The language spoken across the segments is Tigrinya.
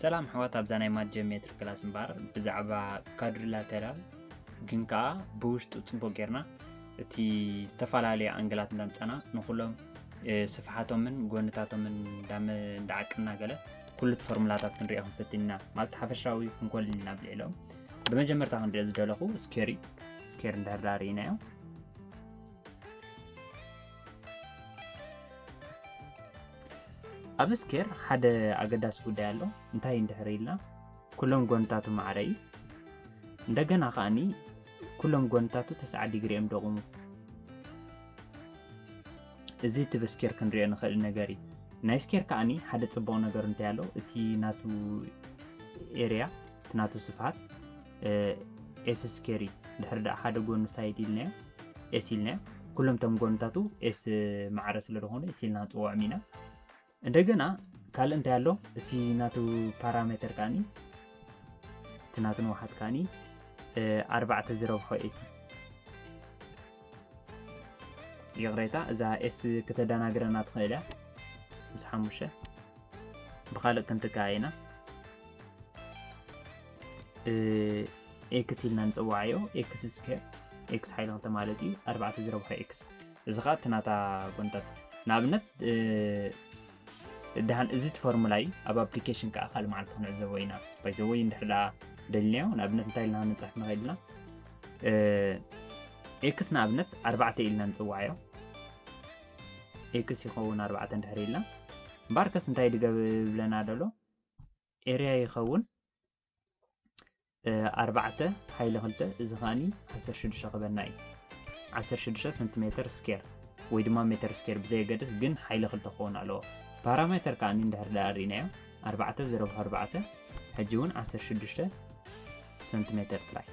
ሰላም ኣሕዋት፣ ኣብዛ ናይ ማት ጀሜትሪ ክላስ እምበኣር ብዛዕባ ኳድሪላተራል ግን ከኣ ብውሽጡ ጽቡቕ ጌርና እቲ ዝተፈላለየ ኣንግላት እንዳምጸና ንኹሎም፣ እ፣ ስፍሓቶምን ጎንታቶምን እንዳመ-፣ እንዳዓቀና ገለ ኩሉ እቲ ፎርሙላታት ክንሪኦ ክንፍትን ኢና። ማለት ሓፈሻዊ ክንኮልል ኢና ብልዕሎም። ብመጀመርታ ክንሪኦ ዝደለኹ ስኬር እዩ። ስኬር እንድሕር ደኣ ርኢናዮ። ኣብ ስኬር ሓደ ኣገዳሲ ጉዳይ ኣሎ። እንታይ እንድሕር ኢልና፣ ኩሎም ጎንታቱ ማዕረ እዩ። እንደገና ከኣኒ ኩሎም ጎንታቱ ተስዓ ዲግሪ እዮም ደቑሙ። እዚ እቲ ብስኬር ክንሪኦ ንኽእል ነገር እዩ። ናይ ስኬር ከኣኒ ሓደ ጽቡቕ ነገር እንታይ ኣሎ፣ እቲ ናቱ ኤርያ፣ እቲ ናቱ ስፍሓት፣ እ፣ ኤስ ስኬር እዩ። ድሕሪ ደኣ ሓደ ጎኑ ሳይድ ኢልናዮ፣ ኤስ ኢልናዮ። ኩሎም እቶም ጎንታቱ ኤስ ማዕረ ስለ ዝኾኑ ኤስ ኢልና ንጽውዖም ኢና። እንደገና ካልእ እንታይ ኣሎ፣ እቲ ናቱ ፓራሜተር ከኣኒ፣ እቲ ናቱ ንውሓት ከኣኒ፣ እ፣ ኣርባዕተ ዝረብሖ ኤስ እዩ። ይቕሬታ፣ እዛ ኤስ ክተደናግረና ትኽእል እያ። ምስ ሓሙሽተ ብኻልእ ክንትክኣ ኢና። እ፣ ኤክስ ኢልና ንጽውዓዮ፣ ኤክስ ስኬር፣ ኤክስ ሓይሊ ክልተ ማለት እዩ፣ ኣርባዕተ ዝረብሖ ኤክስ። እዚ ኸኣ እቲ ናታ ጎንታት። ንኣብነት፣ እ፣ ደሓን እዚ እቲ ፎርሙላ እዩ፣ ኣብ ኣፕሊኬሽን ከኣ ካልእ መዓልቲ ክንዕዘቦ ኢና። ባይ ዘ ወይ እንድሕር ደኣ ደሊናዮ፣ ንኣብነት እንታይ ኢልና ክንጽሕፍ ንኽእል ኢና? እ፣ ኤክስ ንኣብነት ኣርባዕተ ኢልና ንጽውዓዮ። ኤክስ ይኸውን ኣርባዕተ እንድሕር ኢልና። እምበኣርከስ እንታይ ድገብ ይብለና ደሎ? ኤርያ ይኸውን፣ እ፣ ኣርባዕተ ሓይሊ ክልተ፣ እዚ ከኣኒ ዓሰርተ ሽዱሽተ ክበና እዩ። ዓሰርተ ሽዱሽተ ሰንቲሜተር ስኬር ወይ ድማ ሜተር ስኬር ብዘየገድስ፣ ግን ሓይሊ ክልተ ክኸውን ኣለዎ። ፓራሜተር ከኣኒ እንድሕር ደኣ ርኢናዮ፣ ኣርባዕተ ዝረብሖ ኣርባዕተ፣ ሕጂ እውን ዓሰርተ ሽዱሽተ ሰንቲሜተር ጥራይ።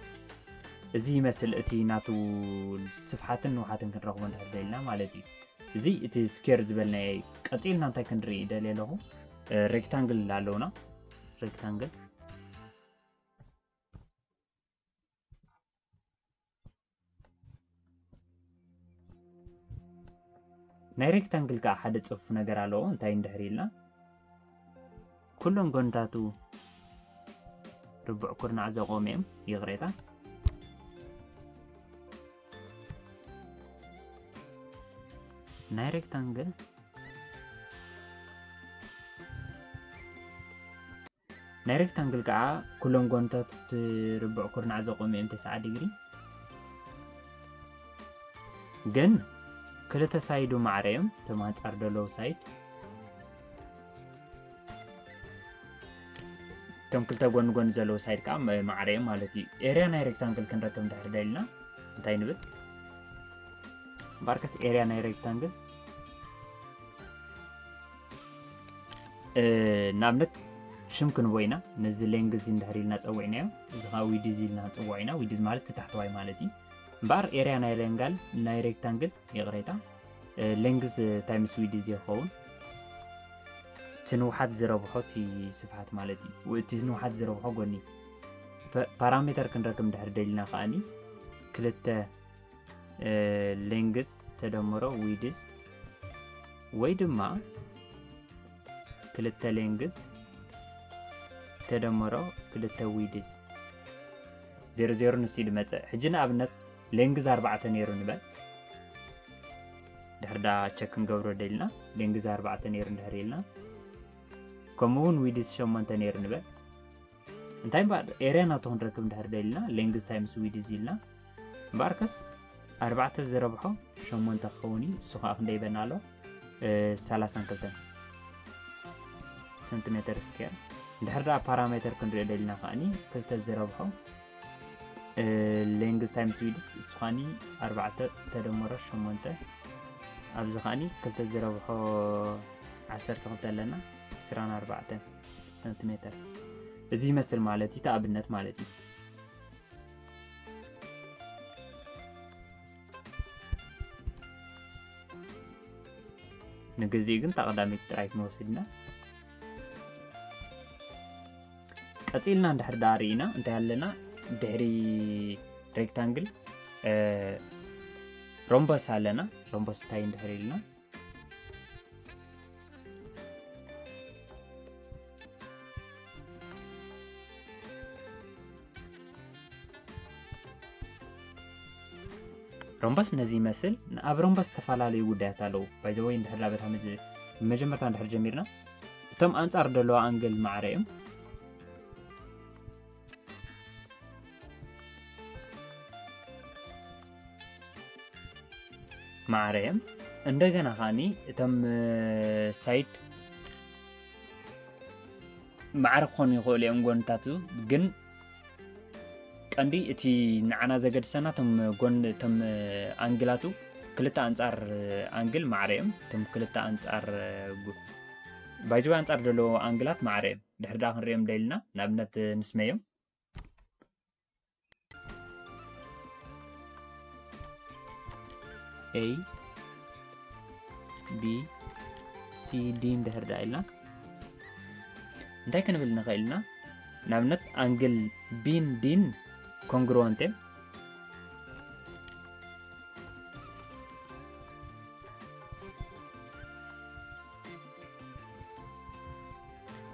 እዚ ይመስል እቲ ናቱ ስፍሓትን ንውሓትን ክንረኽቦ እንድሕር ደሊና ማለት እዩ። እዚ እቲ ስኬር ዝበልናዮ እዩ። ቀጺልና እንታይ ክንርኢ ደልየ ኣለኹ? እ፣ ሬክታንግል ኣለውና። ሬክታንግል። ናይ ሬክታንግል ከኣ ሓደ ጽፉፍ ነገር ኣለዎ። እንታይ እንድሕር ኢልና፣ ኩሎም ጎንታቱ ርቡዕ ኩርናዕ ዘቆሙ እዮም። ይቕሬታ። ናይ ሬክታንግል፣ ናይ ሬክታንግል ከኣ ኩሎም ጎንታት ርቡዕ ኩርናዕ ዘቆሙ እዮም፣ ተስዓ ዲግሪ። ግን ክልተ ሳይዱ ማዕረ እዮም፣ እቶም ኣንጻር ዘለዉ ሳይድ። እቶም ክልተ ጎኒ ጎኒ ዘለዉ ሳይድ ከኣ መ-፣ ማዕረ እዮም ማለት እዩ። ኤርያ ናይ ሬክታንግል ክንረክብ እንድሕር ደሊና እንታይ ንብል? እምበኣርከስ ኤርያ ናይ ሬክታንግል፣ እ፣ ንኣብነት ሽም ክንቦ ኢና። ነዚ ሌንግዝ እንድሕር ኢልና ጸዊዕናዮ፣ እዚ ኸኣ ዊድዝ ኢልና ንጽውዖ ኢና። ዊድዝ ማለት እቲ ታሕተዋይ ማለት እዩ። እምበኣር ኤርያ ናይ ሬንጋል፣ ናይ ሬክታንግል፣ ይቕሬታ፣ እ፣ ሌንግዝ ታይምስ ዊድዝ ይኸውን። እቲ ንውሓት ዝረብሖ እቲ ስፍሓት ማለት እዩ። እቲ ንውሓት ዝረብሖ ጎኒ። ፐ-፣ ፓራሜተር ክንረክብ እንድሕር ደሊና ከኣኒ ክልተ፣ እ፣ ሌንግዝ ተደምሮ ዊድዝ ወይ ድማ ክልተ ሌንግዝ ተደምሮ ክልተ ዊድዝ። ዜሮ ዜሮ ንሱ እዩ ዝመጽእ። ሕጂ ንኣብነት ሌንግዝ ኣርባዕተ ነይሩ ንበል። ድሕር ደኣ ቸክ ክንገብሮ ደሊና፣ ሌንግዝ ኣርባዕተ ነይሩ እንድሕር ኢልና፣ ከምኡ እውን ዊድዝ ሸሞንተ ነይሩ ንበል። እንታይ እምበኣር ኤርያ ናቱ ክንረክብ እንድሕር ደሊና፣ ሌንግዝ ታይምስ ዊድዝ ኢልና፣ እምበኣርከስ ኣርባዕተ ዝረብሖ ሸሞንተ ክኸውን እዩ። እሱ ኸኣ ክንደይ ይበና ኣሎ? እ፣ ሰላሳን ክልተን ሰንቲሜተር ስኬር። እንድሕር ደኣ ፓራሜተር ክንሪኦ ደሊና ከኣኒ ክልተ ዝረብሖ፣ እ፣ ሌንግዝ ታይምስ ዊድዝ፣ እሱ ከኣኒ ኣርባዕተ ተደመሮ ሸሞንተ፣ ኣብዚ ከኣኒ ክልተ ዝረብሖ ዓሰርተ ክልተ ኣለና፣ ዕስራን ኣርባዕተን ሰንቲሜተር። እዚ ይመስል ማለት እዩ፣ እቲ ኣብነት ማለት እዩ። ንግዜኡ ግን እታ ቀዳመይቲ ጥራይ ክንወስድ ኢና። ቀጺልና እንድሕር ደኣ ርኢና እንታይ ኣለና? ድሕሪ ሬክታንግል፣ እ፣ ሮምበስ ኣለና። ሮምበስ እንታይ እንድሕር ኢልና፣ ሮምበስ ነዚ ይመስል። ኣብ ሮምበስ ዝተፈላለዩ ጉዳያት ኣለዉ። ባይዘወይ እንድሕር ዳበታ መጀመርታ እንድሕር ጀሚርና እቶም ኣንጻር ዘለዋ ኣንግል ማዕረ እዮም። ማዕረ እዮም። እንደገና ከዓኒ እቶም ሳይድ ማዕረ ክኾኑ ይኽእሉ እዮም ጎንታቱ፣ ግን ቀንዲ እቲ ንዓና ዘገድሰና እቶም ጎን እቶም ኣንግላቱ ክልተ ኣንጻር ኣንግል ማዕረ እዮም። እቶም ክልተ ኣንጻር ባይዘወይ ኣንጻር ዘለዎ ኣንግላት ማዕረ እዮም። ድሕር ደኣ ክንሪኦም ደልና ንኣብነት ንስመዮም A B C D እንድሕር ደኣ ኢልና እንታይ ክንብል ንኽእል ኢና? ንኣብነት ኣንግል ቢን ዲን ኮንግሩወንት እዮም።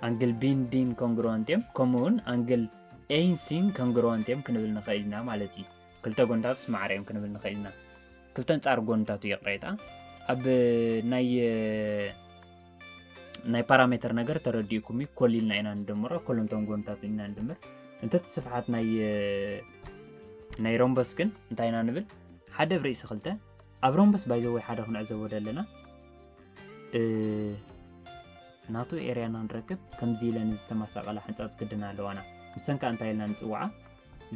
ኣንግል ቢን ዲን ኮንግሩወንት እዮም። ከምኡ እውን ኣንግል ኤይን ሲን ኮንግሩወንት እዮም ክንብል ንኽእል ኢና ማለት እዩ። ክልተ ጎንታቱስ ማዕረ እዮም ክንብል ንኽእል ኢና። ክልተ ኣንጻር ጎንታቱ ይቕሬታ ኣብ ናይ ናይ ፓራሜተር ነገር ተረዲእኩም እዩ። ኮሊልና ኢና ንድምሮ፣ ኮሎም ቶም ጎንታቱ ኢና ንድምር። እንተ እቲ ስፍሓት ናይ ናይ ሮምበስ ግን እንታይ ኢና ንብል? ሓደ ብርእሲ ክልተ። ኣብ ሮምበስ ባይዘወይ ሓደ ክንዕዘቦ ደለና ናቱ ኤርያና ንረክብ ከምዚ ኢለን ዝተመሳቐላ ሕንጻጽ ግድን ኣለዋና። ንሰን ከኣ እንታይ ኢልና ንጽውዓ?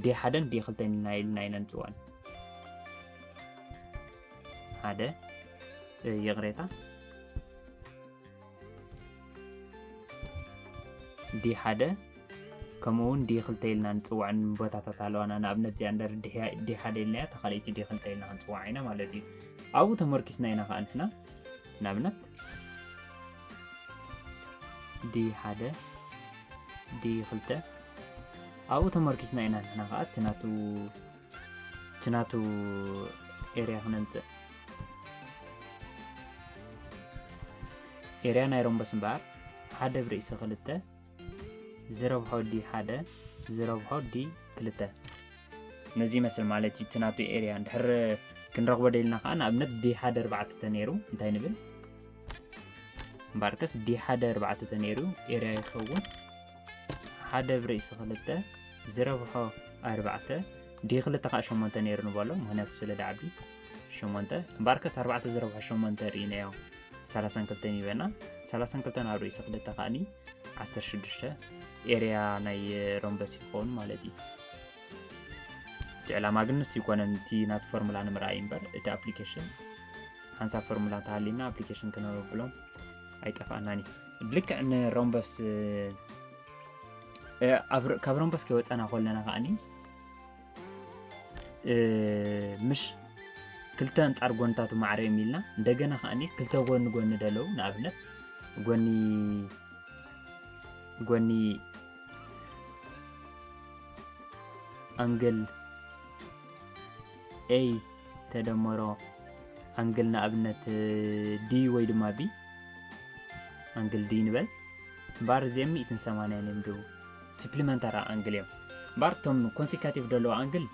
ዲ ሓደን ዲ ክልተን ኢልና ኢልና ኢና ንጽውዐን። ሓደ ይቕሬታ ዲ ሓደ ከምኡ እውን ዲ ክልተ ኢልና ንጽውዐን ቦታታት ኣለዋና። ንኣብነት እዚኣ እንደር ዲ ሓደ ኢልናያ፣ እታ ካልኣይቲ ዲ ክልተ ኢልና ክንጽውዓ ኢና ማለት እዩ። ኣብኡ ተመርኪስና ኢና ከዓ ንሕና ንኣብነት ዲ ሓደ ዲ ክልተ ኣብኡ ተመርኪስና ኢና ንሕና ከዓ እቲ ናቱ እቲ ናቱ ኤርያ ክነምፅእ። ኤርያ ናይ ሮምበስ እምበኣር ሓደ ብርእሲ ክልተ ዝረብሖ ዲ ሓደ ዝረብሖ ዲ ክልተ ነዚ ይመስል ማለት እዩ። እቲ ናቱ ኤርያ እንድሕር ክንረኽቦ ደልና ከዓ ንኣብነት ዲ ሓደ ኣርባዕተ ተነይሩ እንታይ ንብል? እምበኣርከስ ዲ ሓደ ኣርባዕተ ተነይሩ ኤርያ ይኸውን ሓደ ብርእሲ ክልተ ዝረብሖ ኣርባዕተ ዲ ክልተ ከዓ ሸሞንተ ነይሩ ንበሎ። ምክንያቱ ስለ ደዓቢ ሸሞንተ እምበኣርከስ ኣርባዕተ ዝረብሖ ሸሞንተ ርኢናዮ ሰላሳን ክልተን ይበና። ሰላሳን ክልተን ኣብ ርእሲ ክልተ ከዓኒ ዓሰርተ ሽዱሽተ ኤርያ ናይ ሮምበስ ይኸውን ማለት እዩ። እቲ ዕላማ ግን ንሱ ይኮነን፣ እቲ ናቱ ፎርሙላ ንምርኣይ እምበር እቲ ኣፕሊኬሽን ሓንሳብ ፎርሙላ እንተሃልዩና ኣፕሊኬሽን ክነብሎም ኣይጠፍኣናን እዩ። ብልክዕ ንሮምበስ እ፣ ኣብ ር- ካብ ሮምበስ ከይወፀና ከለና ከዓኒ እ፣ ምሽ ክልተ ኣንፃር ጎንታቱ ማዕረ እዮም ኢልና። እንደገና ከዓኒ ክልተ ጎኒ ጎኒ ደለው፣ ንኣብነት ጎኒ ጎኒ ኣንግል ኤ ተደመሮ ኣንግል ንኣብነት ዲ ወይ ድማ ቢ ኣንግል ዲ ንበል። እምበኣር እዚኦም ሚእትን ሰማንያን እዮም ድው ሲፕሊመንታሪ ኣንግል እዮም። እምበኣር እቶም ኮንሲካቲቭ ዘለዎ ኣንግል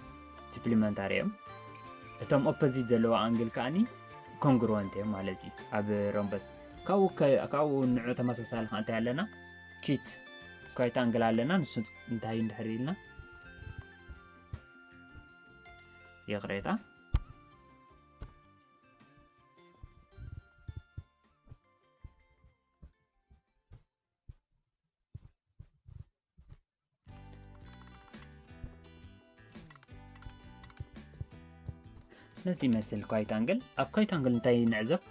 ሲፕሊመንታሪ እዮም። እቶም ኦፖዚት ዘለዎ ኣንግል ከዓኒ ኮንግሩወንት እዮም ማለት እዩ። ኣብ ሮምበስ ካብኡ ከ- ካብኡ ንዑ ተመሳሳሊ ከ እንታይ ኣለና? ኪት ኳይት ኣንግል ኣለና። ንሱ እንታይ እንድሕር ኢልና ይቕሬታ ነዚ ይመስል ኳይት ኣንግል። ኣብ ኳይት ኣንግል እንታይ ንዕዘብ?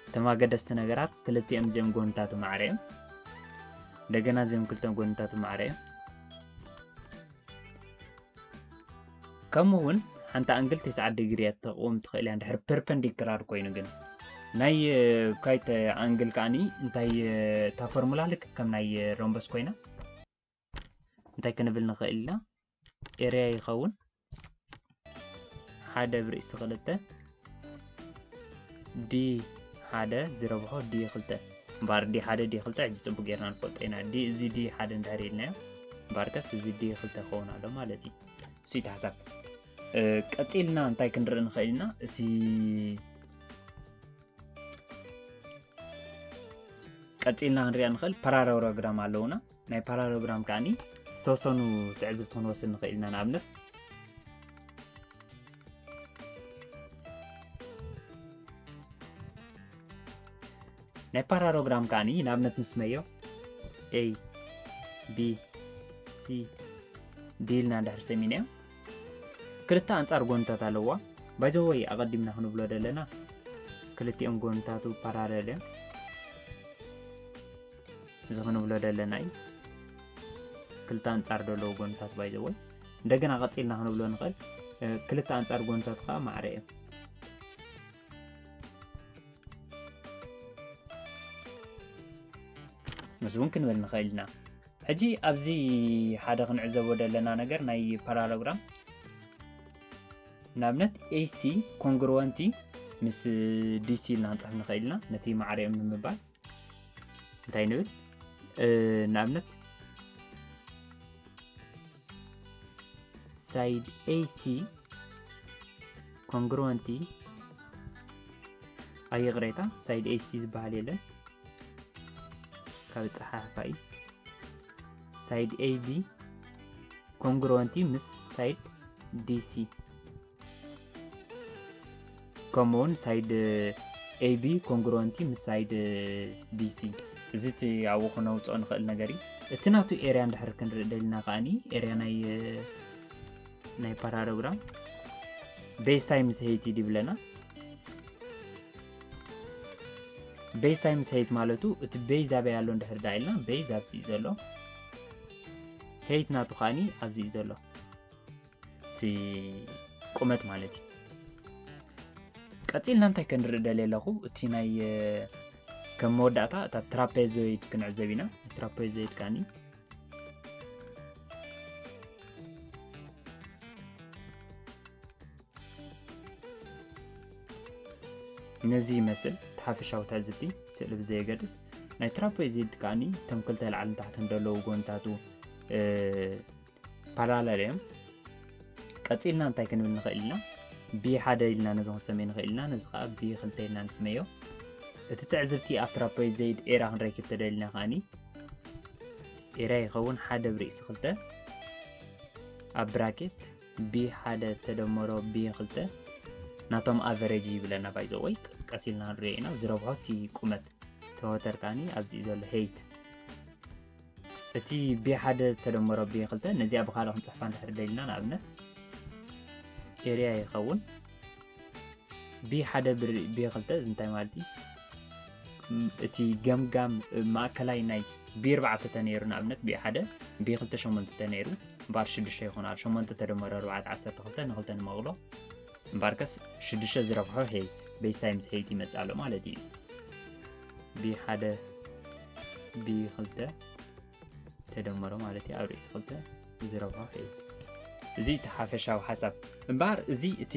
እቶም ኣገደስቲ ነገራት ክልቲኦም እዚኦም ጎንታቱ ማዕረ እዮም። እንደገና እዚኦም ክልተ ጎንታቱ ማዕረ እዮም። ከምኡ እውን ሓንቲ ኣንግል ተስዓ ዲግሪ እያ ትቕውም ትኽእል እያ፣ እንድሕር ፐርፐንዲክላር ኮይኑ። ግን ናይ ኳይት ኣንግል ከዓኒ እንታይ እታ ፎርሙላ ልክዕ ከም ናይ ሮምበስ ኮይና እንታይ ክንብል ንኽእል ኢና? ኤርያ ይኸውን ሓደ ብርእሲ ክልተ ዲ ሓደ ዝረብሖ ዲ ክልተ። እምበኣር ዲ ሓደ ዲ ክልተ ሕጂ ፅቡቅ ጌርና ንፈልጦ ኢና። ዲ እዚ ዲ ሓደ እንድሕር ኢልናዮ እምበኣርከስ እዚ ዲ ክልተ ክኸውን ኣሎ ማለት እዩ። እሱ እቲ ሓሳብ። ቀፂልና እንታይ ክንርኢ ንኽእል ኢና? እቲ ቀፂልና ክንሪኣ ንኽእል ፓራሎግራም ኣለውና። ናይ ፓራሎግራም ከዓኒ ዝተወሰኑ ትዕዝብቲ ክንወስድ ንኽእል ኢና። ንኣብነት ናይ ፓራሎግራም ከዓኒ ንኣብነት ንስመዮ A B C D ኢልና እንድሕር ሰሚናዮ ክልተ ኣንጻር ጎንታት ኣለዋ። ባይዘወይ ኣቐዲምና ክንብሎ ዘለና ክልቲኦም ጎንታቱ ፓራለል እዮም። እዚ ክንብሎ ዘለና እዩ ክልተ ኣንጻር ዘለዎ ጎንታት ባይዘወይ። እንደገና ቀጺልና ክንብሎ ንኽእል ክልተ ኣንጻር ጎንታት ከዓ ማዕረ እዮም። ምስ እውን ክንብል ንኽእል ኢና። ሕጂ ኣብዚ ሓደ ክንዕዘቦ ዘለና ነገር ናይ ፓራሎግራም ንኣብነት AC ኮንግሩወንቲ ምስ DC ኢልና ክንፅሕፍ ንኽእል ኢና። ነቲ ማዕሪኦም ንምባል እንታይ ንብል? ንኣብነት ሳይድ AC ኮንግሩወንቲ ኣይቕሬታ፣ ሳይድ AC ዝበሃል የለን ካብ ፀሓሕፋ እዩ። ሳይድ AB ኮንግሩወንቲ ምስ ሳይድ DC ከምኡውን ሳይድ AB ኮንግሩወንቲ ምስ ሳይድ BC። እዚ እቲ ኣብኡ ክነውፅኦ ንኽእል ነገር እዩ። እቲ ናቱ ኤርያ እንድሕር ክንርኢ ደልና ከዓኒ ኤርያ ናይ ናይ ፓራሎግራም ቤዝ ታይምስ ሄይት እዩ ድብለና። ቤዝ ታይምስ ሄይት ማለቱ እቲ ቤዝ ኣበይ ኣሎ እንድሕር ዳ ኢልና ቤዝ ኣብዚ እዩ ዘሎ። ሄይት ናቱ ከዓኒ ኣብዚ እዩ ዘሎ። እቲ ቁመት ማለት እዩ። ቀፂልና እንታይ ክንርኢ ደልየ ኣለኹ? እቲ ናይ ከም መወዳእታ እታ ትራፔዞይድ ክንዕዘብ ኢና። ትራፔዞይድ ከዓኒ ነዚ ይመስል እቲ ሓፈሻዊ ትዕዝብቲ ስእሊ ብዘየገድስ ናይ ትራፔዚድ ከዓኒ እቶም ክልተ ላዕልን ታሕትን ዘለዉ ጎንታቱ ፓራለል እዮም። ቀፂልና እንታይ ክንብል ንኽእል ኢና? ቢ ሓደ ኢልና ነዚ ክንሰመይ ንኽእል ኢና። ነዚ ከዓ ቢ ክልተ ኢልና ንስመዮ። እቲ ትዕዝብቲ ኣብ ትራፔዞይድ ኤራ ክንረክብ ተደሊና ከዓኒ ኤራ ይኸውን ሓደ ብርእሲ ክልተ ኣብ ብራኬት ቢ ሓደ ተደመሮ ቢ ክልተ ናቶም ኣቨሬጅ ይብለና። ባይዘወይ ቀሲልና ንሪኦ ኢና ዝረብሖ እቲ ቁመት ተወተር ከዓኒ ኣብዚ እዩ ዘሎ ሄይት እቲ ቢ ሓደ ተደመሮ ቢ ክልተ ነዚኣ ብካልእ ክንፅሕፋ እንድሕር ደሊና ንኣብነት ኤርያ ይኸውን ቢ ሓደ ቢ ክልተ እዚ እንታይ ማለት እዩ? እቲ ገምጋም ማእከላይ ናይ ቢ ኣርባዕተ ተነይሩ ንኣብነት ቢ ሓደ ቢ ክልተ ሸሞንተ ተነይሩ እምበኣር ሽዱሽተ ይኾን ኣሎ። ሸሞንተ ተደመሮ ኣርባዕተ ዓሰርተ ክልተ ንክልተ ንመቕሎ እምበኣርከስ ሽዱሽተ ዝረብሖ ሄይት ቤዝ ታይምስ ሄይት ይመፅእ ኣሎ ማለት እዩ። ቢ ሓደ ቢ ክልተ ተደመሮ ማለት እዩ ኣብ ርእሲ ክልተ ዝረብሖ ሄይት። እዚ እቲ ሓፈሻዊ ሓሳብ እምበኣር እዚ እቲ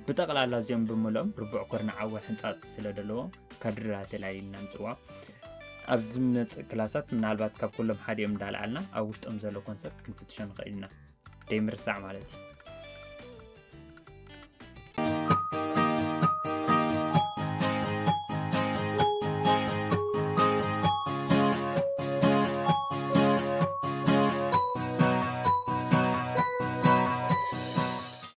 ብጠቕላላ እዚኦም ብምልኦም ርቡዕ ኩርናዓዊ ሕንፃፅ ስለ ዘለዎም ካድሪላተራል ኢልና ንፅውዖ። ኣብ ዝመፅእ ክላሳት ምናልባት ካብ ኩሎም ሓዲኦም እንዳልዓልና ኣብ ውሽጦም ዘሎ ኮንሰፕት ክንፍትሾ ንኽእል ኢና ደይምርሳዕ ማለት እዩ።